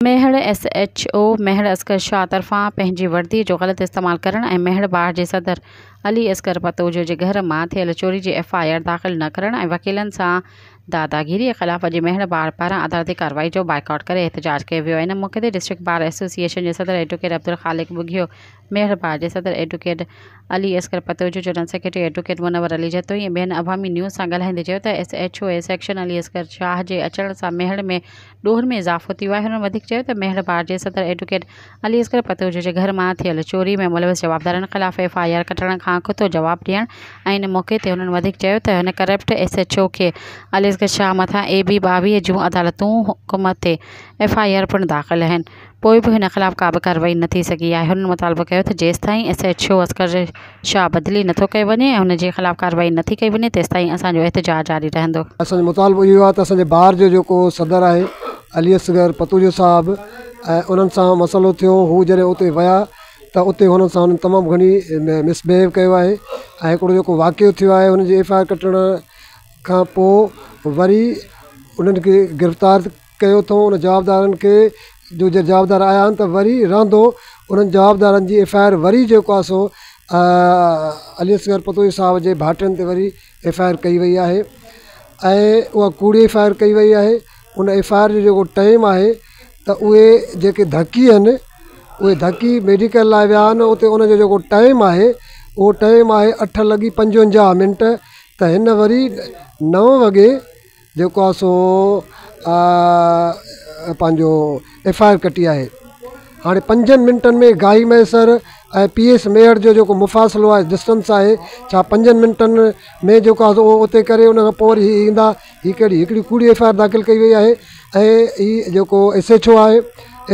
Mehar, S H O Mehar Asghar Shah طرفان پنهنجي وردي جو غلط استعمال ڪرڻ ۽ ميهڙ بار جي صدر علي اصغر پتوجو جي گهر مان ٿيل چوري جي ايف I R داخل نه ڪرڻ ۽ وڪيلن سان داداگيري خلاف اڄ ميهڙ بار پاران عدالتي ڪارروائي جو بائيڪاٽ ڪري احتجاج ڪيو ويو. ان موقعي تي ڊسٽرڪٽ بار ايسوسيئيشن جي صدر ايڊووڪيٽ عبدالخالق ٻگهيو، ميهڙ بار جي صدر advocate Ali Asghar Patojo, general secretary advocate Munawar Ali Jatoi ۽ ٻين عوامي نيوز سان ڳالهائيندي چيو ته S H O A section Ali Asghar Shah جي اچڻ سان ميهڙ ۾ ڏوهن ۾ اضافو ٿيو آهي. هنن وڌيڪ چيو ته ميهڙ بار جي صدر ايڊووڪيٽ علي اصغر پتوجو جي گهر مان ٿيل چوري ۾ ملوث جوابدارن خلاف ايف I R ڪٽڻ کان کتو جواب ڏيڻ ۽ ان موقعي تي هنن وڌيڪ چيو ته هن ڪرپٽ ايس ايڇ او کي علي اصغر شاهه مٿان اي بي 22 جون عدالتون حڪم تي ايف I R پڻ داخل آهن پوء به هن خلاف ڪابه ڪارروائي نه ٿي سگهي آهي. هنن مطالبو ڪيو ته جيستائين S H O Asghar Shah بدلي نٿو ڪيو وڃي ۽ هن جي خلاف ڪارروائي نٿي ڪئي وڃي تيستائين اسان جو احتجاج جاري رهندو. اسان جو مطالبو اهو آهي ته اسان جي بار جو جيڪو صدر آهي علي اصغر پتوجو صاحب ۽ انهن سان مسئلو ٿيو هو جڏهن اتي ويا ته اتي هنن سان هنن تمام گهڻي مس بهيو ڪيو آهي ۽ هڪڙو جيڪو واقعو ٿيو آهي هن جي ايف I R ڪٽڻ کان پوء وري انهن کي گرفتار ڪيو اٿئون ان جوابدارن کي جو جي جوابدار آيا آهن ته وري رهندو انهن جوابدارن جي ايف I R وري جيڪو آهي سو علي اصغر پتوجي صاحب جي ڀائٽين تي وري ايف I R ڪئي وئي آهي ۽ اها ڪوڙي ايف I R ڪئي وئي آهي ان ايف I R جو جيڪو ٽائيم آهي ته اهي جيڪي ڌڪي آهن اهي ڌڪي ميڊيڪل لاء ويا آهن اتي ان جو جيڪو ٽائيم آهي اهو ٽائيم آهي اٺ لڳي 55 منٽ ته هن وري 9 وڳي جيڪو آهي سو پنهنجو ايف I R ڪٽي آهي هاڻي پنجن منٽن ۾ گاهي مهيسر ۽ پي ايس ميهڙ جو جيڪو مفاصلو آهي ڊسٽنس آهي ڇا پنجن منٽن ۾ جيڪو آهي سو اهو اتي ڪري ان کان پوء وري هي ايندا هي ڪهڙي هڪڙي ڪوڙي ايف I R داخل ڪئي وئي آهي ۽ هي جيڪو ايس ايڇ او آهي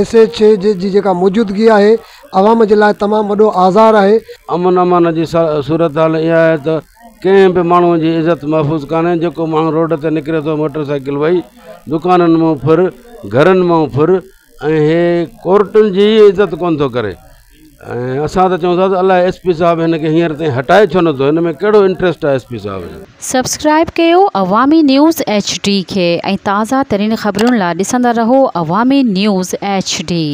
ايس ايڇ اي جي جيڪا موجودگي آهي عوام جي لاء تمام وڏو آزار آهي. امن امان جي صورتحال اها آهي ته ڪنهن به ماڻهوء جي عزت محفوظ ڪانهي، جيڪو ماڻهو روڊ تي نڪري ٿو موٽر سائيڪل وئي، دڪانن مان ڦر، گهرن مان ڦر ۽ هي ڪورٽن جي ئي عزت ڪونه ٿو ڪري ۽ اسان ته چئون ٿا ته الائي ايس پي صاحب هن کي هينئر تائين هٽائي ڇو نٿو هن ۾ ڪهڙو انٽريسٽ آهي ايس پي صاحب جو. سبسڪرائيب ڪيو عوامي نيوز ايڇ ڊي کي ۽ تازه ترين خبرن لا ڏسندا رهو عوامي نيوز ايڇ ڊي.